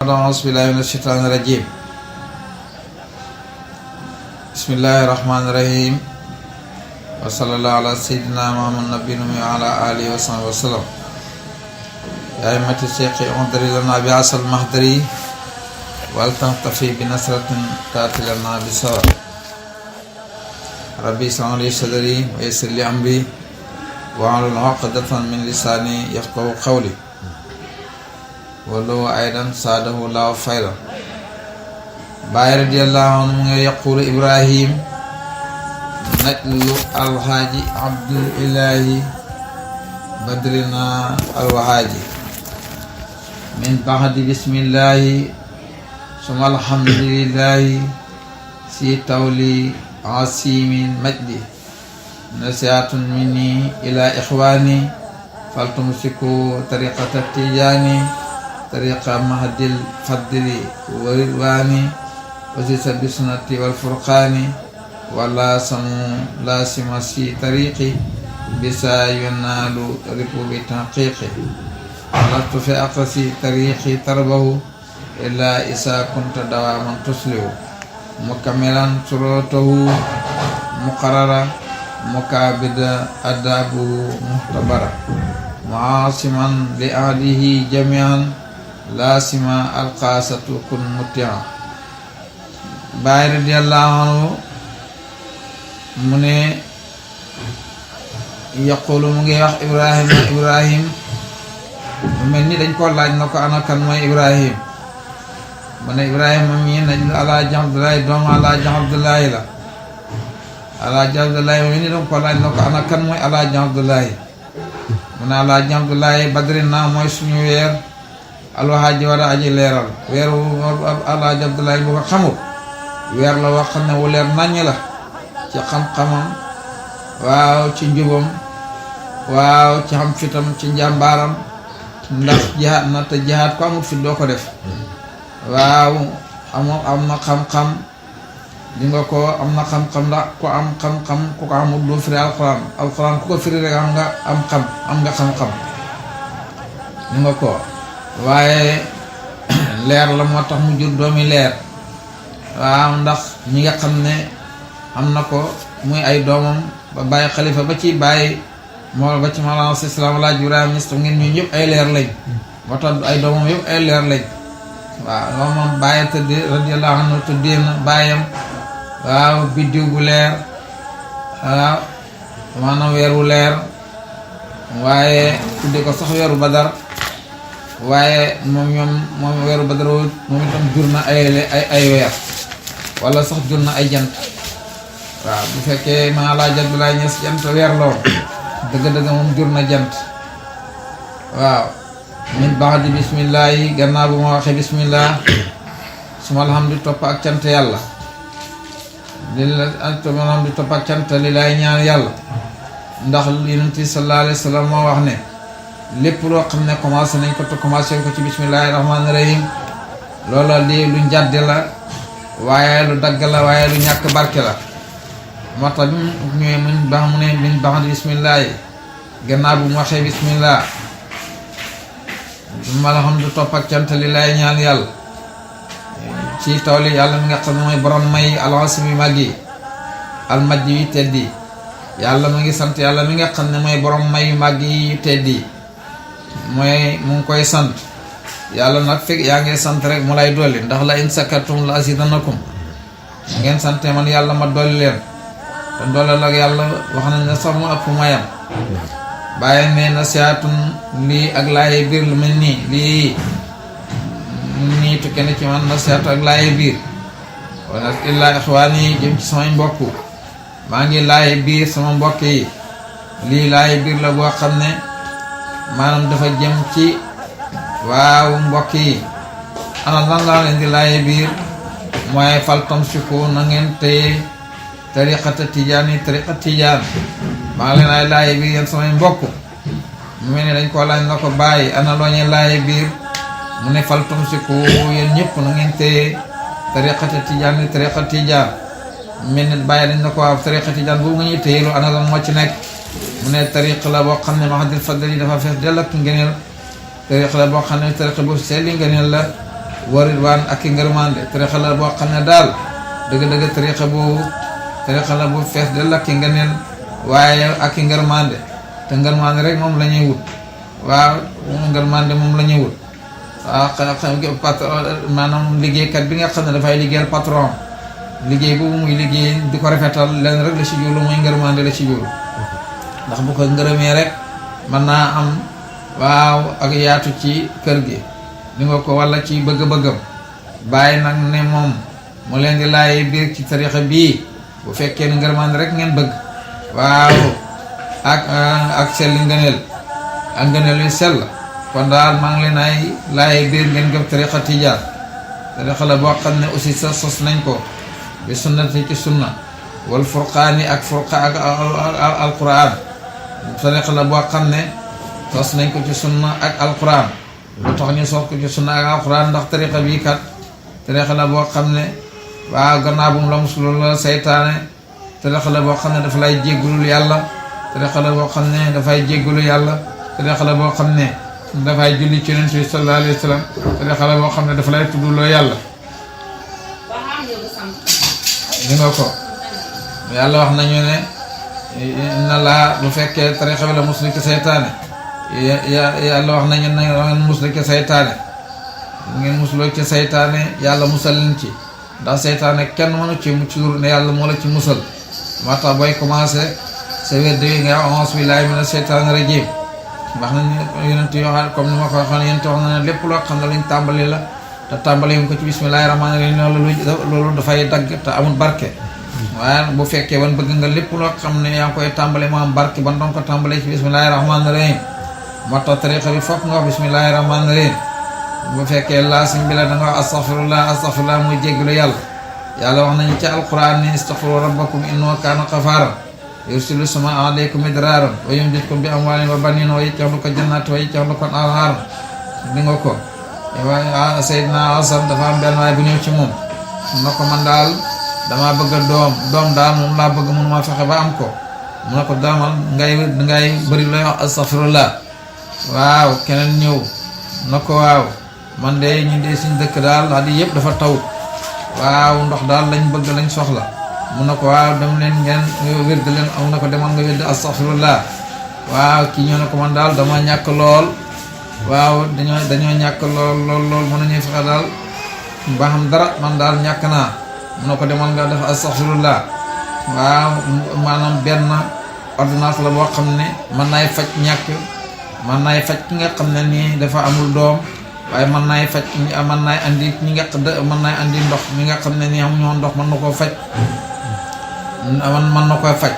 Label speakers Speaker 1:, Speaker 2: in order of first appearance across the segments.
Speaker 1: بعد أعوذ بالله من الشيطان الرجيم بسم الله الرحمن الرحيم وصلى الله على سيدنا محمد النبي وعلى آله وصحبه وسلم يا أئمة الشيخ انظر لنا بعصا المهدري ولتنطفي بنصرة تأتي لنا بسرعة ربي اشرح لي صدري ويسر لي أمري واحلل عقدة من لساني يفقهوا قولي ولو أيضا ساده الله خيرا باي رضي الله عنه يقول إبراهيم نجل الحاج عبد الإله بدرنا الوهاجي من بعد بسم الله ثم الحمد لله سي تولي عصيم مجدي نصيحة مني إلى إخواني فلتمسكوا طريقة التيجاني طريقة مهد الفضل ورضواني وزيس بسنة والفرقان ولا سمو لا سمسي طريقي بسا ينال ركوب تحقيقي ولست في أقصي طريقي تربه إلا إذا كنت دواما تسلو مكملا شروطه مقررة مكابد أدابه مختبرة معاصما لأهله جميعا لاسما القاسة كن متعا باي رضي الله عنه من يقول مغي wax Ibrahim melni dañ ko laaj nako ana kan moy Ibrahim man Ibrahim mi nañ ala Abdullah doom ala Abdullah la ala Abdullah mi dañ ko laaj nako ana kan moy ala Abdullah man ala Abdullah badrina moy suñu weer alwahaji wara aji leeral weeru ala Abdullah bu ko xamul weer la wax ne wu leer nañ la ci xam-xamam waaw ci njubam waaw ci xam fitam ci njàmbaaram ndax jihaad na te jihaad ko amul fit doo ko def waaw am na xam-xam di nga ko am na xam-xam la ko am xam-xam ku ko amul doo firi alxuraan ku ko firi rek am nga xam-xam di nga ko waaye leer la moo tax mu jur doomi leer waaw ndax ñi nga xam ne am na ko muy ay doomam ba bàyyi xalifa ba ci bàyyi moo ba ci Mawlana Islaam laaj Ibrahima Niass ngeen ñu ñëpp ay leer lañ moo tax ay doomam yëpp ay leer lañ waaw loolu moom bàyyi tëdd radiyallahu anhu tëddee na bàyyam waaw biddiw bu leer waaw maanaam weeru leer waaye tudde ko sax weeru Badar waaye moom weeru Badar moom itam jur na ay weer wala sax jur na ay jant waaw bu fekkee maa laa jant bi laay ñes jant weer lool dëgg-dëgg moom jur na jant waaw min ba'di bismillahi gannaaw bu ma waxee bismillah suma alhamdu topp ak cant yàlla alhamdu topp ak cant li laay ñaan yàlla ndax Yonent bi sallallahu alayhi wa sallam moo wax ne lépp loo xam ne commencé nañ ko te commencé ko ci bismillahi rahmaani rahim loola lii lu njàdde la waaye lu dagg la waaye lu ñàkk barke la moo tax bi mu ñëwee mu ne min ba'di bismillah gannaaw bu mu waxee bismillah ma alhamdu topp ak cant li lay ñaan yàlla ci tawli yàlla mi nga xam ne mooy borom may alxasimi mag yi almajji yu teddi yàlla ma ngi sant yàlla mi nga xam ne mooy borom may yu mag yi yu teddi mooy mu ngi koy sant yàlla nag fekk yaa ngi sant rek mu lay dolli ndax la in sakartum la azidannakum ngeen sante man yàlla ma dolli leen te dooleel ak yàlla wax nañ ne sax mu ëpp mayam bàyyi ne nasihatun lii ak laaye biir lu mel nii lii nii tukke na ci man nasihatu ak laaye biir wala illaa ixwaani jëm ci samay mbokk maa ngi laaye biir sama mbokk yi lii laaye biir la boo xam ne maanaam dafa jëm ci waaw mbokk yi ana lan laa leen di laaye biir mooy faltam siku na ngeen téye tariqata tijaan maa leen ay laaye biir yéen samay mbokk mu mel ni dañ koo laaj na ko bàyyi ana loo ñuy laaye biir mu ne faltum siku yéen ñëpp na ngeen téye tariqata tijaan mel ni bàyyi dañ na ko waaw tariqa tijaan boobu nga ñuy téye lu ana lan moo ci nekk mu ne tariq la boo xam ne mahadil fadli dafa fees dell ak ngëneel tariq la boo xam ne tariq bu selli ngëneel la waridwaan ak i ngërmande tariqa la boo xam ne daal dëgg-dëgg tariqa boobu tariqa la bu fees del ak i ngëneel waaye ak i ngërmande te ngërmande rek moom la ñuy wut waaw ngërmande moom la ñuy wut waaw maanaam liggéeykat bi nga xam ne dafay liggéeyal patron liggéey boobu muy liggéey di ko rafetal leen rek la ci jublu mooy ngërmande la ci jublu ndax bu ko ngërëmee rek mën naa am waaw ak yaatu ci kër gi li nga ko walla ci bëgg-bëggam bàyyi nag ne moom mu leen di laay biir ci tarixa bii bu fekkee ne ngërmande rek ngeen bëgg waaw ak sell ngëneel ak ngëneel yu sell kon daal maa ngi leen ay laay biir ngeen gëm tarixa tijaan tarixa la boo xam ne aussi sa sos nañ ko bi sunnati ci sunna wal furqaani ak alquran tarixa la boo xam ne sos nañ ko ci sunna ak alquran lu tax ñu sos ko ci sunna ak alquran ndax tarixa bii kat tarixa la boo xam ne waaw gannaaw bu mu la musulul la seytaane tarixa la boo xam ne dafa lay jéggulul yàlla tarixa la boo xam ne dafay jéggulu yàlla tarixa la boo xam ne dafay julli ci yonent bi sallallahu alayhi wa sallam tarixa la boo xam ne dafa lay tudduloo yàlla li nga ko yàlla wax nañu ne inna laa bu fekkee tarixa bi la musli ci seytaane yàlla wax nañu ne ngeen musli ci seytaane ngeen musloo ci seytaane yàlla musal leen ci ndax seytaane kenn mënu ci mucc ne yàlla moo la ci musal moo tax booy commencé sa wedd yi nga a'uuzu billaahi mina seytaani rajiim wax nañ yonent yoo xam comme ni ma ko waxoon yonent wax na ne lépp loo xam ne luñ tàmbali la te tàmbali mu ko ci bismillaahi rahmaani rahiim loolu dafay dagg te amul barke waaye bu fekkee wan bëgg nga lépp loo xam ne yaa ngi koy tàmbali mu am barke ban doon ko tàmbalee ci bismillaahi rahmaani rahiim moo tax tariqa bi fokk nga wax bismillaahi rahmaani rahiim bu fekkee laasim bi la da nga wax astaghfirullah muy jéggalu yàlla wax nañu ci alquran ni istaghfiru rabbakum innahu kaana ghafaaran yursilu samaa alaykum midraaran wa yumdidkum bi amwaalin wa baniin wa yaj'al lakum jannatin wa yaj'al lakum anhaaran di nga ko waaye Seydina Hasan dafa am benn waay bu ñëw ci moom na ko man daal damaa bëgg a doom daal moom laa bëgg mënu ma fexe ba am ko mu ne ko daamal ngay bëri looy wax astaghfirullah waaw keneen ñëw na ko waaw man de ñu de suñ dëkk daal wax di yëpp dafa taw waaw ndox daal lañ bëgg lañ soxla mun na ko waaw dem leen ngeen wérd leen am na ko demal nga wérd astaghfirullah waaw kii ñoo ne ko man daal dama ñàkk lool waaw dañoo ñàkk lool mën nañuy fexe daal ba xam dara man daal ñàkk naa mun na ko demal nga def astaghfirullah waaw maanaam benn ordonnance la boo xam ne mën naay faj ñàkk mën naay faj ki nga xam ne nii dafa amul doom waaye mën naay faj mën naay andi ñi nga mën naay andi ndox mi nga xam ne nii amuñu ndox mën na koo faj mën na koy faj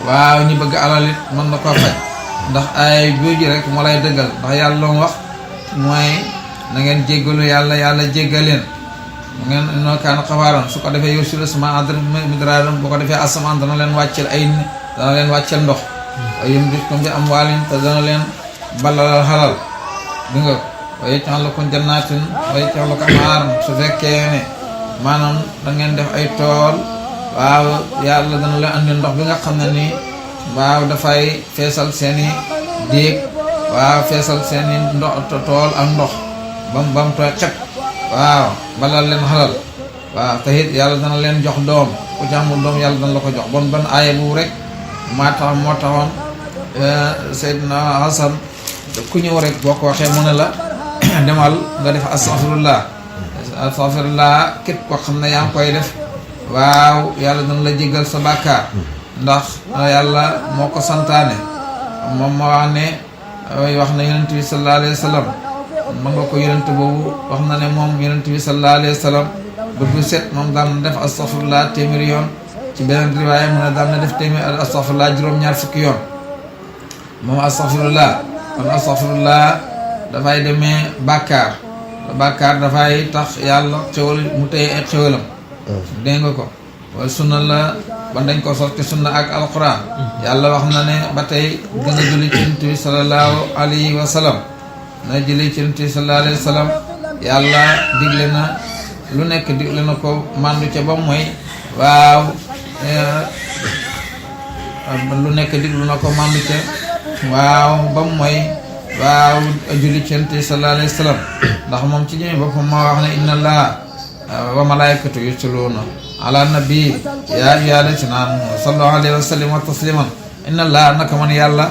Speaker 1: waaw ñi bëgg alal it mën na koo faj ndax ay jooju rek moo lay dëggal ndax yàlla lu mu wax mooy na ngeen jéggalu yàlla jéggaleen ngeen noo kaan xafaaran su ko defee yursilu samaa midraaran bu ko defee asamaan dana leen wàccel ndox waaye yumdidkum bi amwaalin te dana leen balalal xalal di nga wa yaj'al lakum jannaatin wa yaj'al lakum anhaaran su fekkee ne maanaam da ngeen def ay tool waaw yàlla dana leen andi ndox bi nga xam ne nii waaw dafay feesal seeni déeg waaw feesal seeni tool ak ndox bam tooy xet waaw balal leen xalal waaw te it yàlla dana leen jox doom ku ci amul doom yàlla dana la ko jox bon ban aaya bu rek moo taxoon Seydina Hasan ku ñëw rek boo ko waxee mu ne la demal nga def astaghfirullah képp koo xam ne yaa ngi koy def waaw yàlla dana la jéggal sa bàkkaar ndax yàlla moo ko santaane moom ma wax ne wax na yonent bi sallallahu alayhi wa sallam ma nga ko yonent boobu wax na ne moom yonent bi sallallahu alayhi wa sallam ba bu set moom daan na def astaghfirullah téeméeri yoon ci beneen riwaaya mu ne daan na def téeméer astaghfirullah juróom-ñaar fukki yoon moom astaghfirullah kon astaghfirullah dafay demee bàkkaar dafay tax yàlla xewal mu téye ay xewalam dégg nga ko wala sunna la ba dañ ko sos ci sunna ak alquran yàlla wax na ne ba tey dina julli ci Yonent bi sallallahu alayhi wa sallam na julli ci Yonent bi sallallahu alayhi wa sallam yàlla digle na lu nekk digle na ko mandu ca ba mooy waaw lu nekk diglu na ko mandu ca waaw ba mooy waaw julli ci Yonent bi sallallahu alayhi wa sallam ndax moom ci ñëwee boppam moo wax ne inna allaha wa malaikatu yusalluna ala nabi ya ayyuhallazina amanu sallu alayhi wa sallimu tasliman inna allaha naka man yàlla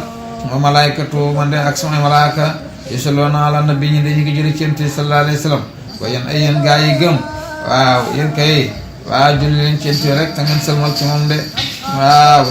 Speaker 1: wa malaikatu man de ak samay malaaka yusalluna ala nabi ñi dañu ngi julli ci Yonent bi sallallahu alayhi wa sallam wa yéen ay yéen gaa yi gëm waaw yéen kay waaw julli leen ci Yonent bi rek te ngeen sëlmal ci moom de waaw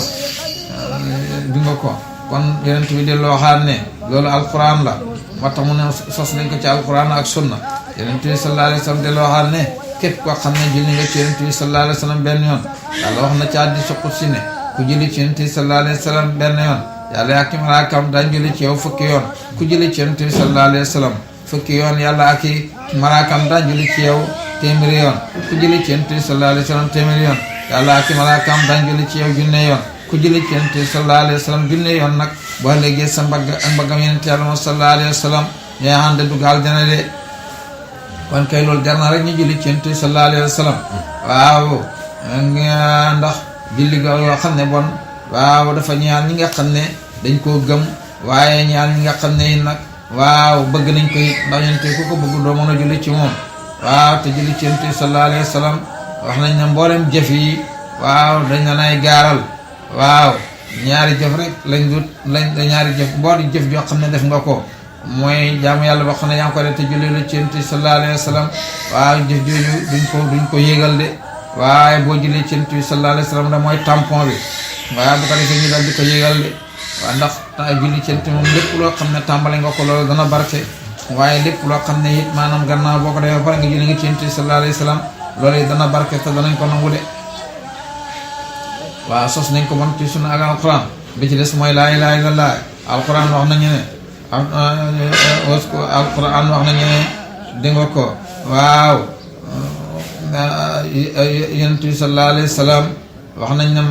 Speaker 1: di nga ko kon Yonent bi delloo waxaat ne loolu alquran la moo tax mu ne sos nañ ko ci alquran ak sunna Yonent bi sallallahu alayhi wa sallam delloo waxaat ne képp koo xam ne julli nga ci Yonent bi sallallahu alayhi wa sallam benn yoon yàlla wax na ci hadiis qudsi ne ku julli ci Yonent bi sallallahu alayhi wa sallam benn yoon yàlla ak i malaakam daañ julli ci yow fukki yoon ku julli ci Yonent bi sallallahu alayhi wa sallam fukki yoon yàlla ak i malaakam daañ julli ci yow téeméeri yoon ku julli ci Yonent bi sallallahu alayhi wa sallam téeméeri yoon yàlla ak i malaakam daañ julli ci yow junne yoon ku julli ci Yonent bi sallallahu alayhi wa sallam junne yoon nag boo léegi sa mbagg ak mbaggam Yonent yàlla sallallahu alayhi wa sallam ñooy ànd dugg aljana de kon kay loolu jar na rek ñu julli ci Yonent bi sallallahu alayhi wa sallam waaw ndax julli ga yoo xam ne bon waaw dafa ñaan ñi nga xam ne dañ koo gëm waaye ñaan ñi nga xam ne nag waaw bëgg nañ ko it ndax Yonent ku ko bëgg doo mën a julli ci moom waaw te julli ci Yonent bi sallallahu alayhi wa sallam wax nañ ne mboolem jëf yi waaw dañ la nay gaaral waaw ñaari jëf rek lañ ñaari jëf mboolem jëf joo xam ne def nga ko mooy jaamu yàlla boo xam ne yaa ngi ko def te julli la ci Yonent bi sallallahu alayhi wa sallam waaw jëf jooju duñ ko yégal de waaye boo jullee ci Yonent bi sallallahu alayhi wa sallam da mooy tampon bi waaye bu ko defee ñu dal di ko yégal de waaw ndax julli ci Yonent bi moom lépp loo xam ne tàmbali nga ko loolu dana barke waaye lépp loo xam ne it maanaam gannaaw boo ko defee ba pare nga julli nga ci Yonent bi sallallahu alayhi wa sallam loolu it dana barke te danañ ko nangu de waaw sos nañ ko bon ci sunna ak alquran bi ci des mooy laa ilaaha illallah alquran wax nañu ne alquran wax nañu ne dégg nga ko waaw Yonent bi sallallahu alayhi wa sallam wax nañ ne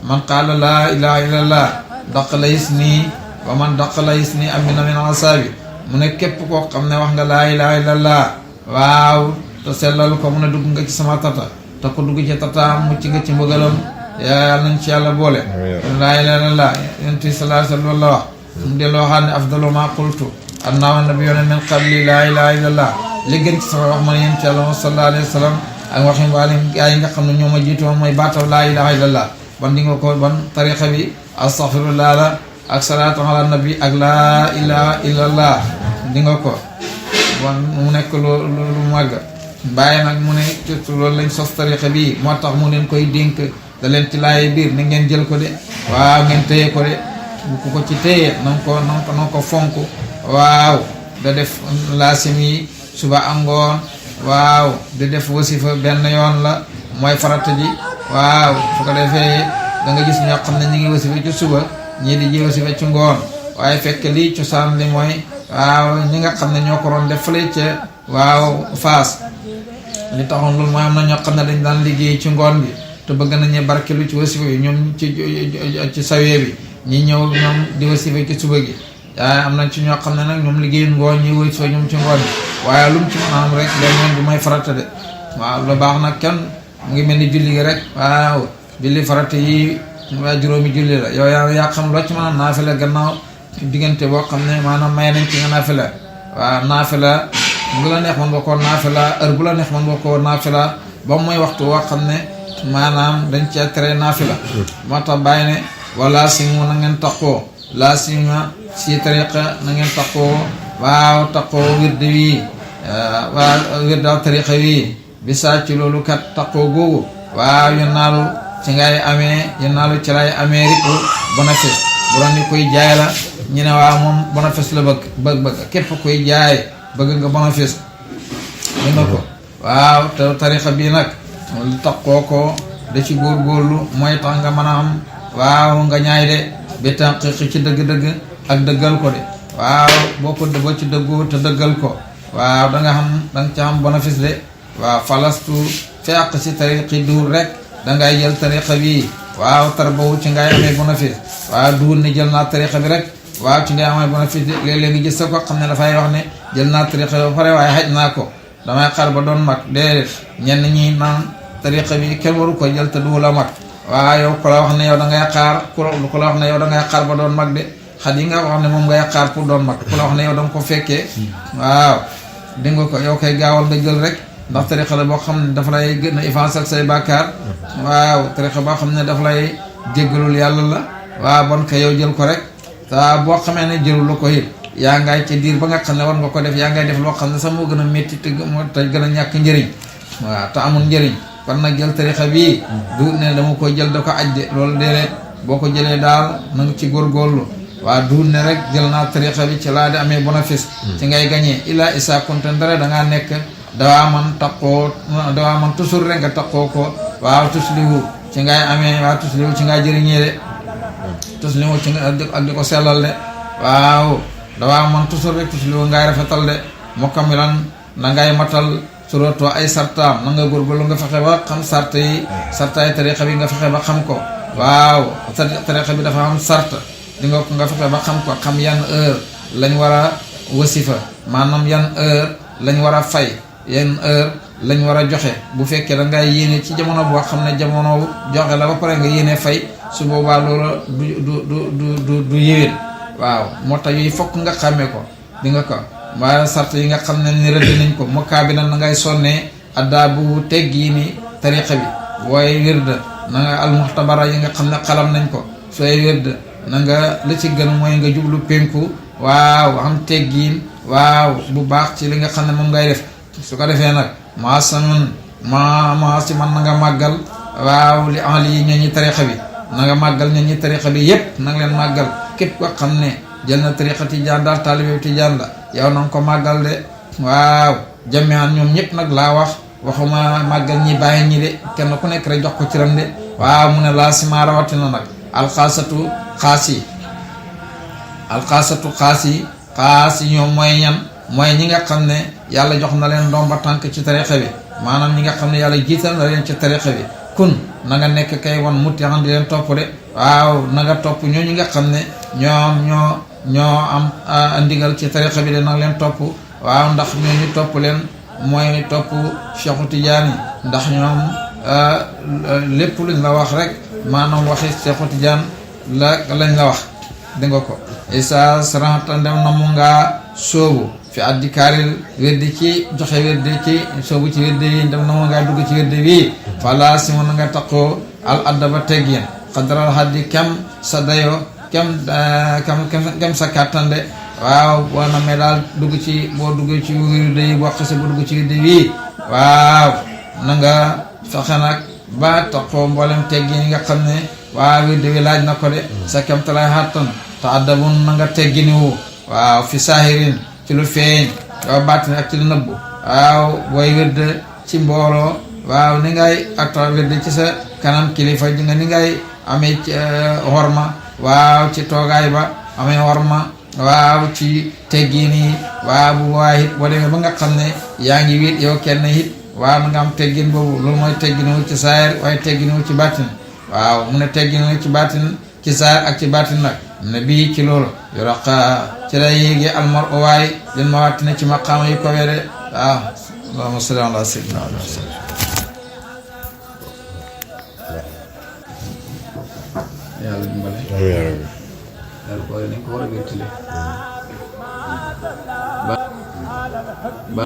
Speaker 1: man qaala laa ilaaha illallah daqala isni wa man daqala isni amina min asaabi mu ne képp koo xam ne wax nga laa ilaaha illallah waaw te sellal ko mu ne dugg nga ci sama tata te ko dugg ci tataam mucc nga ci mbëgalam yàlla nañ ci yàlla boole laa ilaaha illallah Yonent bi sallallahu alayhi wa sallam la wax mu delloo xam ne afdalu ma qultu anna wa nabiyuna min qabli laa ilaaha illallah li gën ci sama wax man Yonent yàlla sallallahu alayhi wa sallam ak waxi mbalim gaa yi nga xam ne ñoo ma jiitu woon mooy baataw laa ilaaha illallah ban di nga ko ban tariqa bi astaghfirullah la ak salaatu ala nabi ak laa ilaaha illallah di nga ko bon mu nekk lu màgg bàyyi nag mu ne loolu lañ sos tariqa bi moo tax mu leen koy dénk da leen ci laaye biir ni ngeen jël ko de waaw ngeen téye ko de bu ko ci téye na nga ko fonk waaw da def laasim yi suba angoon waaw da def wasifa benn yoon la mooy farata ji waaw fu ko defee da nga gis ñoo xam ne ñu ngi wasifa ci suba ñii di ji wasifa ci ngoon waaye fekk lii cosaan li mooy waaw ñi nga xam ne ñoo ko doon def fële ca waaw Faas li taxoon loolu mooy am na ñoo xam ne dañ daan liggéey ci ngoon bi te bëgg nañu barkelu ci wasifa yi ñoom ci sawee bi ñi ñëw ñoom di wasifa ci suba gi waaye am nañ ci ñoo xam ne nag ñoom liggéey ngoon ñi wasifa ñoom ci ngoon bi waaye lu mu ci mën a am rek leen du may farata de waaw lu baax nag kenn mu ngi mel ni julli gi rek waaw julli farata yi waa juróomi julli la yow yaa xam loo ci mën a naafila gannaaw diggante boo xam ne maanaam may nañ ci nga naafila waaw naafila bu la neex mën nga koo naafila heure bu la neex mën nga koo naafila ba mooy waxtu woo xam ne maanaam dañ cee tere naafila moo tax bàyyi ne wala simu na ngeen taqoo laa sima si tariqa na ngeen taqoo waaw taqoo wirde wi waaw wirdaw tariqa wi bi saa ci loolu kat taqoo googu waaw yén naalu ci ngay amee yén naalu ci lay amee ripu bénéfice bu doon ni koy jaay la ñu ne waaw moom bénéfice la bëgg képp koy jaay bëgg nga bénéfice li nga ko waaw te tariqa bii nag lu taqoo ko da ci góorgóorlu mooy tax nga mën a am waaw nga ñaay de bi tànqiqi ci dëgg-dëgg ak dëggal ko de waaw boo ci dëggu te dëggal ko waaw da nga ca am bénéfice de waaw falastu feq si tariqi duur rek dangay jël tariqa bi waaw tarbawu ci ngay amee bénéfice waaw duur ni jël naa tariqa bi rek waaw ci ngay amee bénéfice de léeg-léeg nga gis sa ko xam ne dafay wax ne jël naa tariqa bi ba pare waaye xaj naa ko damay xar ba doon mag déedéet ñenn ñi naan tariqa bi kenn waru ko jël te du la mag waaw yow ku la wax ne yow da ngay xaar ku la wax ne yow da ngay xaar ba doon mag de xat yi nga wax ne moom ngay xaar pour doon mag ku la wax ne yow danga ko fekkee waaw dégg nga ko yow koy gaawal nga jël rek ndax tariqa la boo xam ne dafa lay gën a effacer say bàkkaar waaw tariqa boo xam ne dafa lay jéggalul yàlla la waaw bon ko yow jël ko rek saa boo xamee ne jëlul la ko it yaa ngay ca diir ba nga xam ne war nga ko def yaa ngay def loo xam ne sax moo gën a métti te gën a ñàkk njëriñ waaw te amul njëriñ kon nag jël tariqa bii du ne dama koy jël da ko aj de loolu déedéet boo ko jëlee daal na nga ci góorgóorlu waaw du ne rek jël naa tariqa bi ci laa di amee bénéfice ci ngay gañee illa isa konte ndara dangaa nekk dawaa man taqoo dawaa man toujours rek nga taqoo ko waaw tusliwu ci ngay amee waaw tusliwu ci ngay jëriñee de tusliwu ci nga ak di ko sellal de waaw dawaa man toujours rek tusliwu ngay rafetal de mukkamilan na ngay matal suratu ay sartaam na nga góorgóorlu nga fexe ba xam sart yi sartaay tariqa bi nga fexe ba xam ko waaw tariqa bi dafa am sart di nga ko nga fexe ba xam ko xam yan heure lañ war a wasifa maanaam yan heure lañ war a fay yan heure lañ war a joxe bu fekkee da ngay yéene ci jamono boo xam ne jamono joxe la ba pare nga yéene fay su boobaa loolu du yéwén waaw moo tax yooyu fokk nga xàmmee ko di nga ko waaye sart yi nga xam ne ni rëdd nañ ko mokkaa bi nag na ngay sonnee addaa bu teggi ni tariqa bi booy wérd na nga almuxtabara yi nga xam ne xalam nañ ko sooy wérd na nga la ci gën mooy nga jublu penku waaw am teggiin waaw bu baax ci li nga xam ne moom ngay def su ko defee nag maa samun ma si man na nga màggal waaw li en lii ñooñu tariqa bi na nga màggal ñooñu tariqa bi yépp na nga leen màggal képp ko xam ne jël na tariqa tijaan daal taalibe tijaan la yow na nga ko màggal de waaw jamian ñoom ñëpp nag laa wax waxuma màggal ñi bàyyi ñi de kenn ku nekk rek jox ko ciram de waaw mu ne laa sima rawatina nag alxaasatu xaas yi ñoom mooy ñan mooy ñi nga xam ne yàlla jox na leen ndomba tànk ci tariqa bi maanaam ñi nga xam ne yàlla jiital na leen ci tariqa bi kun na nga nekk kay wan mutti xam di leen topp de waaw na nga topp ñooñu nga xam ne ñoo am ndigal ci tariqa bi de na nga leen topp waaw ndax ñooñu topp leen mooy topp Cheikhu Tidiane ndax ñoom lépp luñ la wax rek maanaam waxi Cheikhu Tidiane lañ la wax dégg nga ko isa saranta ndem na mu ngaa soobu fi addi kaaril weddi ci joxe weddi ci soobu ci weddi yi ndem na mu ngaa dugg ci weddi wi fala si mu na nga taqoo al addaba teggin xadaral haddi kem sa dayo kem sa kàttande waaw boo namee daal dugg ci boo dugg ci wirde yi boo xase bu dugg ci wirde wi waaw na nga fexe nag ba taqoo mboolem teggin yi nga xam ne waaw wirde wi laaj na ko de sa kemtalay xattan te addabun na nga tegginiwu waaw fi saahirin ci lu feeñ waaw baatin ak ci lu nëbbu waaw booy wirde ci mbooloo waaw ni ngay atta wirde ci sa kanam kilifa ji nga ni ngay amee horma waaw ci toogaay ba amee horma waaw ci teggin yi waaw bu waay it boo demee ba nga xam ne yaa ngi wéet yow kenn it waaw na nga am teggin boobu loolu mooy tegginiwu ci saahir waaye tegginiwu ci baatin waaw mu ne tegginiwu ci baatin ci saahir ak ci baatin nag ne bii ci loolu yoraqa ci lay yéegi almar o waay din ma wàttine ci maqaama yu ko wede waaw allahumma salli ala sayyidina wa sallam yàlla dimbale yàlla ko nañ ko war a wéttile ba